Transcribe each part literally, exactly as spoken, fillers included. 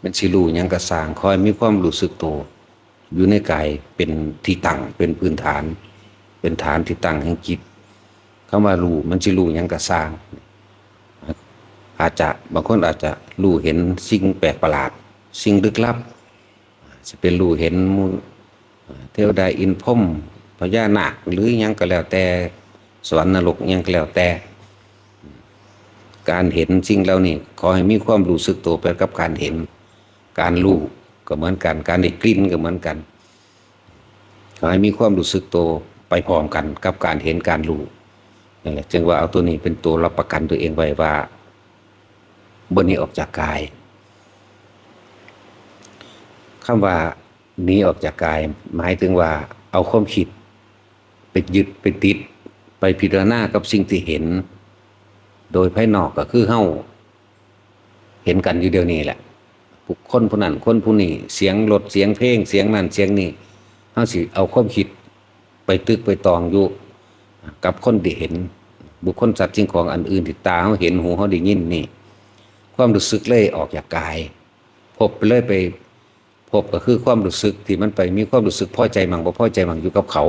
มันสิรู้หยังก็ซ่าง ขอให้มีความรู้สึกโตอยู่ในกายเป็นที่ตั้ง เป็นพื้นฐาน เป็นฐานที่ตั้งแห่งจิต คำว่ารู้ มันสิรู้หยังก็ซ่าง อาจจะ บางคนอาจจะรู้เห็นสิ่งแปลกประหลาด สิ่งลึกลับ สิเป็นรู้เห็นหมู่ เทวดาอินทร์พรหม พญานาค หรือหยังก็แล้วแต่ สวรรค์นรกหยังก็แล้วแต่ การเห็นสิ่งเหล่านี้ ขอให้มีความรู้สึกโตไปกับการเห็น การรู้ก็เหมือนกัน การได้กลิ่นก็เหมือนกัน ขอให้มีความรู้สึกโตไปพร้อมกันกับการเห็นการรู้ นั่นแหละ จึงว่าเอาตัวนี้เป็นตัวรับประกันตัวเองไว้ว่า บ่หนีออกจากกาย คำว่าหนีออกจากกาย หมายถึงว่าเอาความคิดไปยึดไปติด ไปพิจารณากับสิ่งที่เห็น โดยภายนอกก็คือเฮาเห็นกันอยู่เดี๋ยวนี้แหละ บุคคลผู้นั้นคนผู้นี้ เสียงรถ เสียงเพลง เสียงนั่นเสียงนี้ เฮาสิเอาความคิดไปตึกไปตองอยู่กับคนที่เห็น บุคคลสัตว์สิ่งของอันอื่นที่ตาเฮาเห็น หูเฮาได้ยินนี่ ความรู้สึกเลยออกจากกาย ภพไปเลยไป ภพก็คือความรู้สึกที่มันไปมีความรู้สึกพอใจมั่งบ่พอใจมั่งอยู่กับเขา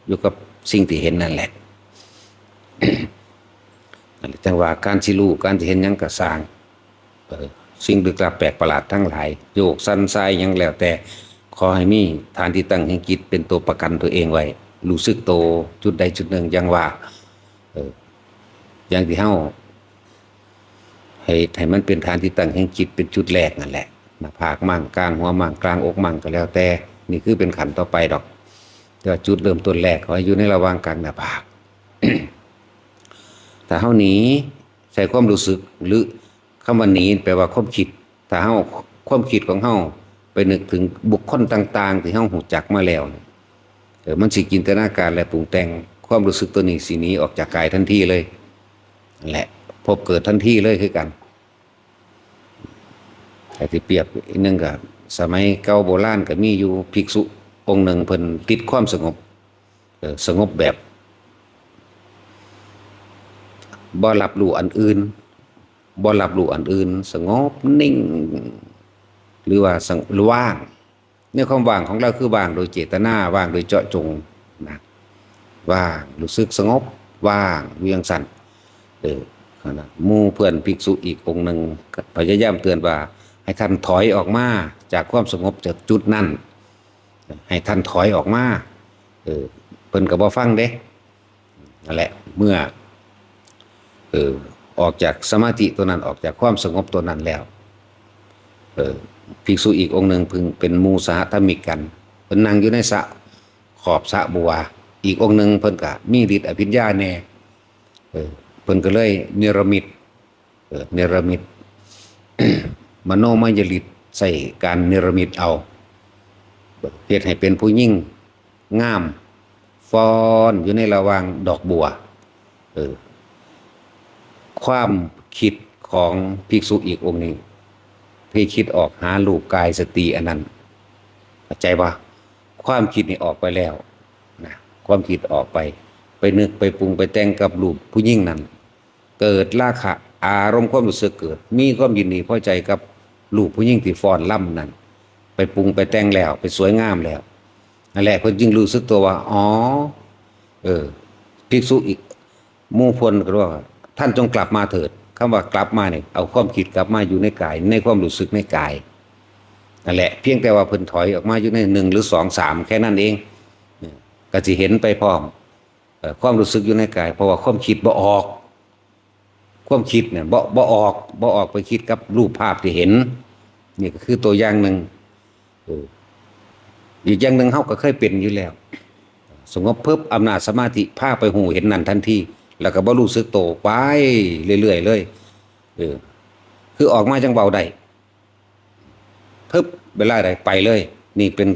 อยู่กับสิ่งที่เห็นนั่นแหละ นั่นแหละ จังว่าการสิรู้ การสิเห็นหยังก็ซ่าง เออ สิ่งลึกลับแปลกประหลาดทั้งหลาย โยกสั่นสายหยังแล้วแต่ ขอให้มีฐานที่ตั้งแห่งจิตเป็นตัวประกันตัวเองไว้ รู้สึกโตจุดใดจุดหนึ่ง อย่างว่า เออ อย่างที่เฮา ให้ ให้มันเป็นฐานที่ตั้งแห่งจิตเป็นจุดแรกนั่นแหละ หน้าผากมั่ง กลางหัวมั่ง กลางอกมั่งก็แล้วแต่ นี่คือเป็นขั้นต่อไปดอก แต่ว่าจุดเริ่มต้นแรกขอให้อยู่ในระหว่างกลางหน้าผาก ถ้าเฮาหนีใส่ความรู้สึก หรือคำว่าหนีแปลว่าความคิด ถ้าเฮา ความคิดของเฮาไปนึกถึงบุคคลต่างๆ ที่เฮารู้จักมาแล้วเนี่ย เออ มันสิจินตนาการและปรุงแต่ง ความรู้สึกตัวนี้สิหนีออกจากกายทันทีเลย นั่นแหละ ภพเกิดทันทีเลยคือกัน ถ้าสิเปรียบอีกหนึ่งก็ สมัยเก่าโบราณก็มีอยู่ภิกษุองค์หนึ่ง เพิ่นติดความสงบ เออ สงบแบบบ่รับรู้อันอื่น บ่รับรู้อันอื่น สงบนิ่ง หรือว่าสง- ว่าง ในความว่างของลาวคือว่างโดยเจตนา ว่างโดยเจาะจงนะ ว่าง รู้สึกสงบ ว่างอยู่จั่งซั้น เออ นั่นน่ะ หมู่เพื่อนภิกษุอีกองค์หนึ่งก็พยายามเตือนว่า ให้ท่านถอยออกมาจากความสงบจากจุดนั้น ให้ท่านถอยออกมา เออ เพิ่นก็บ่ฟังเด้ นั่นแหละ เมื่อ เออ ออกจากสมาธิตัวนั้น ออกจากความสงบตัวนั้นแล้ว เออ ภิกษุอีกองค์หนึ่ง เพิ่งเป็นหมู่สหธรรมิกกัน เพิ่นนั่งอยู่ในสระ ขอบสระบัว อีกองค์หนึ่งเพิ่นก็มีฤทธิ์อภิญญาแน่ เออ เพิ่นก็เลยเนรมิต เออ เนรมิต มโนมยฤทธิ์ ใส่การเนรมิตเอา เฮ็ดให้เป็นผู้หญิงงาม ฟ้อนอยู่ในระหว่างดอกบัว เออ ความคิดของภิกษุอีกองค์นี้ ที่คิดออกหารูปกายสตรีอันนั้น เข้าใจบ่? ความคิดนี่ออกไปแล้วนะ ความคิดออกไป ไปนึกไปปรุงไปแต่งกับรูปผู้หญิงนั้น เกิดราคะ อารมณ์ความรู้สึกเกิด มีความยินดีพอใจกับรูปผู้หญิงที่ฟ้อนรำนั้น ไปปรุงไปแต่งแล้ว ไปสวยงามแล้ว นั่นแหละ เพิ่นจึงรู้สึกตัวว่า อ๋อ เออ ภิกษุอีกหมู่เพิ่นก็ว่า ท่านจงกลับมาเถิด คำว่ากลับมาเนี่ย เอาความคิดกลับมาอยู่ในกาย ในความรู้สึกในกาย นั่นแหละ เพียงแต่ว่าเพิ่นถอยออกมาอยู่ในหนึ่งหรือสอง สาม แค่นั้นเอง เออ ก็สิเห็นไปพร้อม เอ่อ ความรู้สึกอยู่ในกาย เพราะว่าความคิดบ่ออก ความคิดเนี่ยบ่ บ่ออก บ่ออกไปคิดกับรูปภาพที่เห็น นี่ก็คือตัวอย่างหนึ่ง เออ อีกอย่างหนึ่งเฮาก็เคยเป็นอยู่แล้ว สงบปุ๊บ อำนาจสมาธิพาไปฮู้เห็นนั่นทันที แล้วก็บ่รู้สึกโต ไปเรื่อยๆเลย เออ คือออกมาจั่งเว้าได้ ปึ๊บ เวลาใดไปเลย นี่เป็น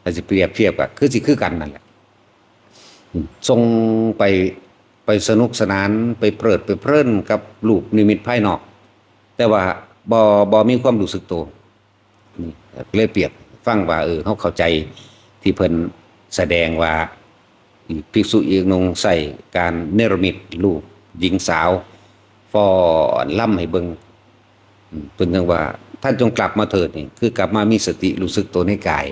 ถ้าสิเปรียบเทียบก็คือสิคือกันนั่นแหละ ส่งไป ไปสนุกสนาน ไปเพลิดไปเพลินกับรูปนิมิตภายนอก แต่ว่าบ่ บ่มีความรู้สึกโต นี่เลยเปรียบฟังว่า เออ เฮาเข้าใจที่เพิ่นแสดงว่า ภิกษุอีกองค์หนึ่งใช้การเนรมิตรูปหญิงสาว ฟ้อนรำให้เบิ่ง อืม เพิ่นจั่งว่า ท่านจงกลับมาเถิดนี่ คือกลับมามีสติรู้สึกตัวในกาย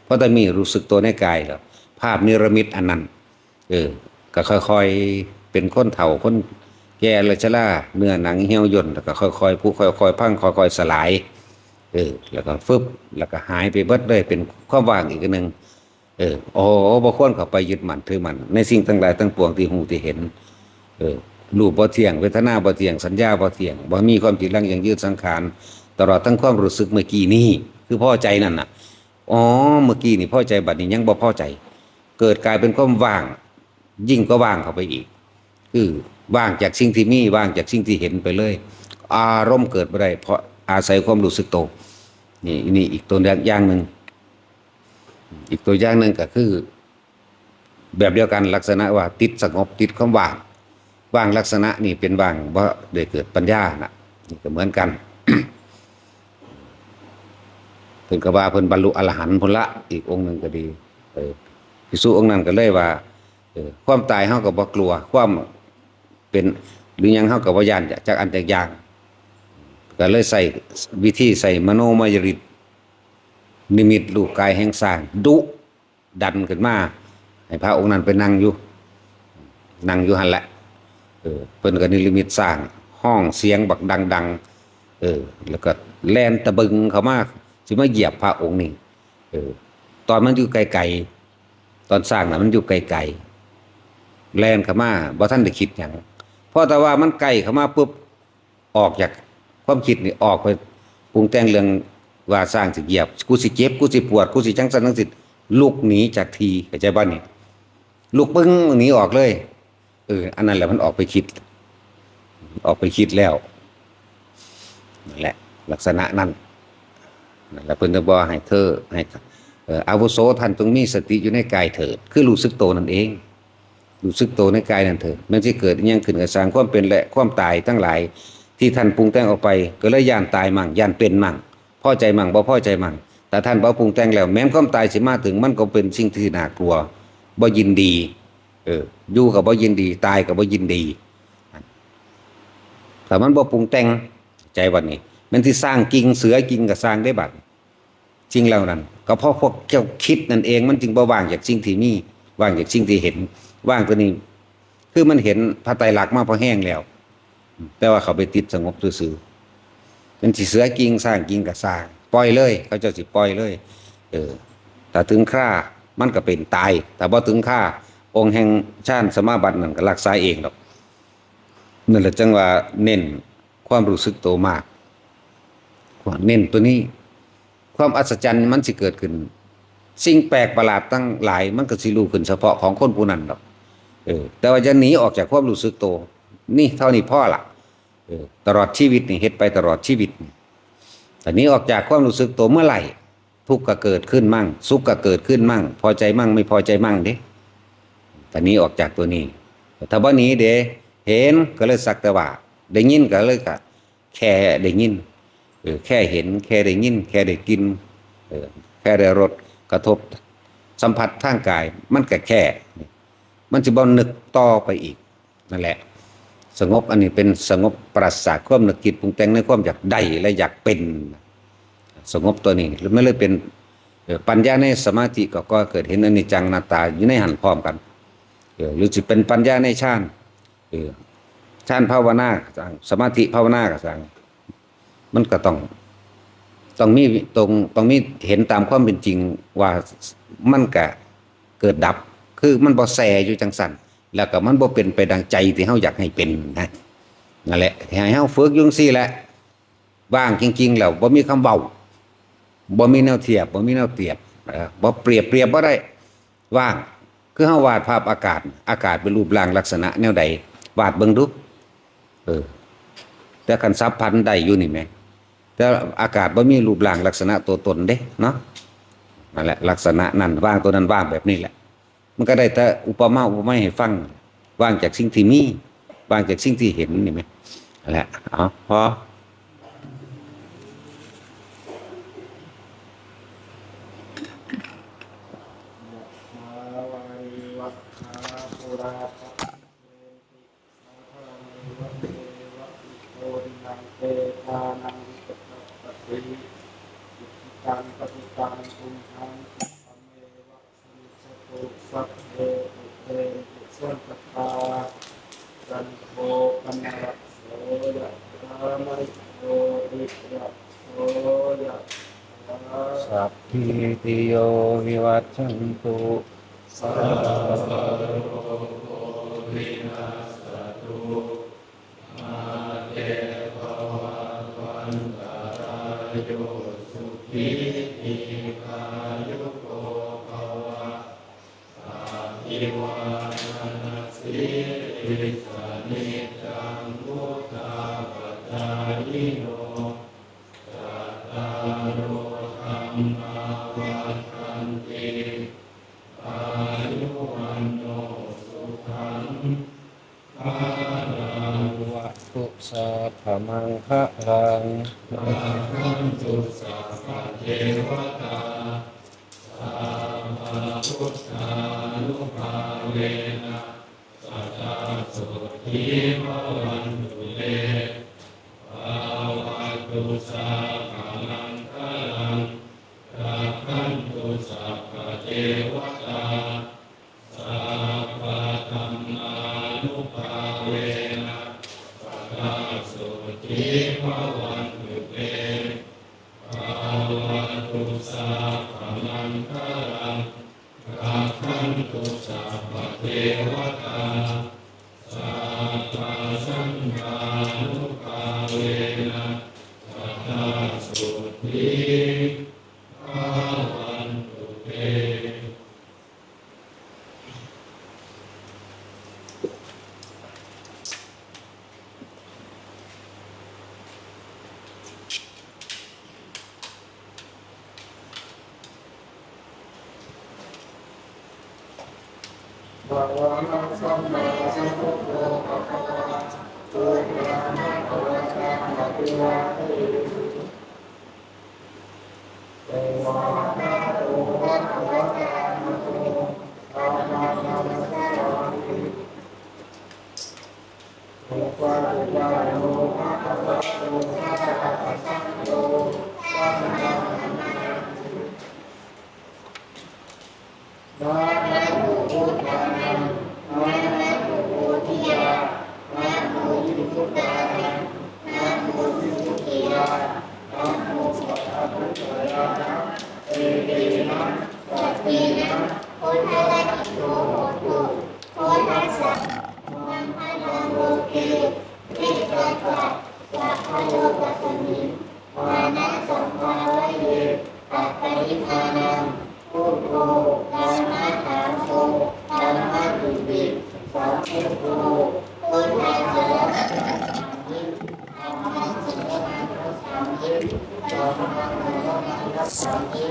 เพราะถ้ามีรู้สึกตัวในกายแล้ว ภาพนิรมิตอันนั้น เออ ก็ค่อยๆ เป็นคนเฒ่าคนแก่และชรา เนื้อหนังเหี่ยวย่น แล้วก็ค่อยๆ ผุ ค่อยๆ พัง ค่อยๆ สลาย เออ แล้วก็ฟึบ แล้วก็หายไปเบิดเลย เป็นความว่างอีกอันหนึ่ง เออ โอ้ บ่ควรเข้าไปยึดมั่นถือมั่นในสิ่งทั้งหลายทั้งปวงที่ฮู้ที่เห็น เออ รูปบ่เที่ยง เวทนาบ่เที่ยง สัญญาบ่เที่ยง บ่มีความจีรังยั่งยืน สังขาร ตลอดทั้งความรู้สึกเมื่อกี้นี้ คือพอใจนั่นน่ะ อ๋อ เมื่อกี้นี่พอใจ บัดนี้ยังบ่พอใจ เกิดกลายเป็นความว่าง ยิ่งกว่าว่างเข้าไปอีก คือว่างจากสิ่งที่มี ว่างจากสิ่งที่เห็นไปเลย อารมณ์เกิดบ่ได้ เพราะอาศัยความรู้สึกโต นี่ นี่อีกตัวอย่างหนึ่ง อีกตัวอย่างหนึ่งก็คือ แบบเดียวกัน ลักษณะว่าติดสงบ ติดความว่าง ว่างลักษณะนี่เป็นว่างบ่ได้เกิดปัญญาน่ะ นี่ก็เหมือนกัน เพิ่นก็ว่าเพิ่นบรรลุอรหันต์พุ้นละ อีกองค์หนึ่งก็ดี เออ ภิกษุองค์นั้นก็เลยว่า เออ ความตายเฮาก็บ่กลัว ความเป็นหรือหยังเฮาก็บ่ย้านจักอันจักอย่าง ก็เลยใช้วิธีใช้มโนมยฤทธิ์ นิมิตรูปกายแห่งช้าง ดุดันขึ้นมา ให้พระองค์นั้นไปนั่งอยู่ นั่งอยู่หั่นแหละ เออ เพิ่นก็นิมิตช้าง ฮ้องเสียงบักดังๆ เออ แล้วก็แล่นตะบึงเข้ามา สิมาเหยียบพระองค์นี่ เออ ตอนมันอยู่ไกลๆ ตอนช้างน่ะมันอยู่ไกลๆ แล่นเข้ามา บ่ทันได้คิดหยัง เพราะแต่ว่ามันใกล้เข้ามาปุ๊บ ออกจากความคิดนี่ ออกไปปรุงแต่งเรื่องว่าช้างสิเหยียบ กูสิเจ็บ กูสิปวด กูสิจังซั่นจังซี้ ลุกหนีจากที่ เข้าใจบ่นี่ ลุกปึ้งหนีออกเลย เออ อันนั้นแหละมันออกไปคิด ออกไปคิดแล้ว นั่นแหละ ลักษณะนั้น นั่นแหละเพิ่นจะบอกให้เธอ ให้ เอ่อ อาวุโส ท่านจงมีสติอยู่ในกายเถิด คือรู้สึกโตนั่นเอง รู้สึกโตในกายนั่นเถิด แม้นสิเกิดอิหยังขึ้นก็ซ่าง ความเป็นและความตายทั้งหลาย ที่ท่านปรุงแต่งออกไป ก็เลยย้านตายมั่ง ย้านเป็นมั่ง พอใจมั่ง บ่พอใจมั่ง แต่ท่านบ่ปรุงแต่งแล้ว แม้นความตายสิมาถึง มันก็เป็นสิ่งที่น่ากลัว บ่ยินดี เออ อยู่ก็บ่ยินดี ตายก็บ่ยินดี แต่มันบ่ปรุงแต่ง ใจวันนี้ มันสิซ่างกิ่งเสือกิ่งก็ซ่างได้บัด สิ่งเหล่านั้น ก็เพราะพวกเจ้าคิดนั่นเอง มันจึงบ่ว่างจากสิ่งที่มี ว่างจากสิ่งที่เห็น ว่างตัวนี้ คือมันเห็นพระไตรลักษณ์มาพอแห้งแล้ว แต่ว่าเขาไปติดสงบซื่อๆ มันสิเสือกิ่งซ่างกิ่งก็ซ่าง ปล่อยเลย เขาเจ้าสิปล่อยเลย เออ ถ้าถึงครา มันก็เป็นตาย ถ้าบ่ถึงครา องค์แห่งฌานสมาบัตินั่นก็รักษาเองดอก นั่นแหละจังว่าเน้นความรู้สึกโตมาก เน้นตัวนี้ ความอัศจรรย์มันสิเกิดขึ้น สิ่งแปลกประหลาดทั้งหลายมันก็สิรู้ขึ้นเฉพาะของคนผู้นั้นดอก เออ แต่ว่าจะหนีออกจากความรู้สึกโต นี่เท่านี้พอละ เออ ตลอดชีวิตนี่ เฮ็ดไปตลอดชีวิตนี่ แต่หนีออกจากความรู้สึกโตเมื่อไหร่ ทุกข์ก็เกิดขึ้นมั่ง สุขก็เกิดขึ้นมั่ง พอใจมั่ง ไม่พอใจมั่งเด้ แต่หนีออกจากตัวนี้ ถ้าบ่หนีเด้ เห็นก็เลยสักแต่ว่า ได้ยินก็เลยกะ แค่ได้ยิน เออ แค่เห็น แค่ได้ยิน แค่ได้กลิ่น เออ แค่ได้รสกระทบสัมผัสทางกาย มันก็แค่ มันสิบ่นึกต่อไปอีก นั่นแหละ สงบอันนี้เป็นสงบปราศจากความนึกคิดปรุงแต่งในความอยากได้และอยากเป็น สงบตัวนี้ มันเลยเป็น เอ่อ ปัญญาในสมาธิก็ ก็เกิดเห็นอนิจจังอนัตตาอยู่ในหั้นพร้อมกัน เออ หรือสิเป็นปัญญาในฌาน เออ ฌานภาวนาก็ซ่าง สมาธิภาวนาก็ซ่าง มันก็ต้อง ต้องมี ต้อง ต้องมีเห็นตามความเป็นจริงว่ามันก็เกิดดับ คือมันบ่แช่อยู่จังซั่น แล้วก็มันบ่เป็นไปดังใจที่เฮาอยากให้เป็นนะ นั่นแหละ ให้เฮาฝึกอยู่จั่งซี้แหละ ว่างจริงๆ แล้วบ่มีคำเว้า บ่มีแนวเทียบ บ่มีแนวเปรียบ เออ บ่เปรียบ เปรียบบ่ได้ ว่าง คือเฮาวาดภาพอากาศ อากาศเป็นรูปร่างลักษณะแนวใด วาดเบิ่งดู เออ แต่คันสัพพันธ์ได้อยู่นี่แหม แต่อากาศบ่มีรูปร่างลักษณะตัวตนเด้เนาะ นั่นแหละ ลักษณะนั้น ว่างตัวนั้น ว่างแบบนี้แหละ มันก็ได้แต่อุปมาอุปไมยให้ฟัง ว่างจากสิ่งที่มี ว่างจากสิ่งที่เห็นนี่แหม นั่นแหละ เอา พอ ยะถาวาริวะหาปูราปะริปูเรนติสาคารัง เอวะเมวะอิโตทินังเปตานังอุปกัปปติ Taṃ pacitaṃ tumhaṃ khippameva samijjhatu, sabbe pūrentu saṅkappā, cando paṇṇaraso yathā, maṇi jotiraso yathā. Sabbītiyo vivajjantu, sabbarogo vinassatu, mā te bhavatvantarāyo, sukhī dīghāyuko bhava. Abhivādanasīlissa niccaṃ vuḍḍhāpacāyino, cattāro dhammā vaḍḍhanti, āyu vaṇṇo sukhaṃ balaṃ. Bhavatu sabbamaṅgalaṃ, rakkhantu sabbadevatā, sabbabuddhānubhāvena, sadā sotthī bhavantu te. Bhavatu sabbamaṅgalaṃ, rakkhantu sabbadevatā, sabbadhammānubhāvena, sadā sotthī bhavantu te. Bhavatu sabbamaṅgalaṃ, rakkhantu sabbadevatā, sabbasaṅghānubhāvena, sadā sotthī bhavantu te. สามี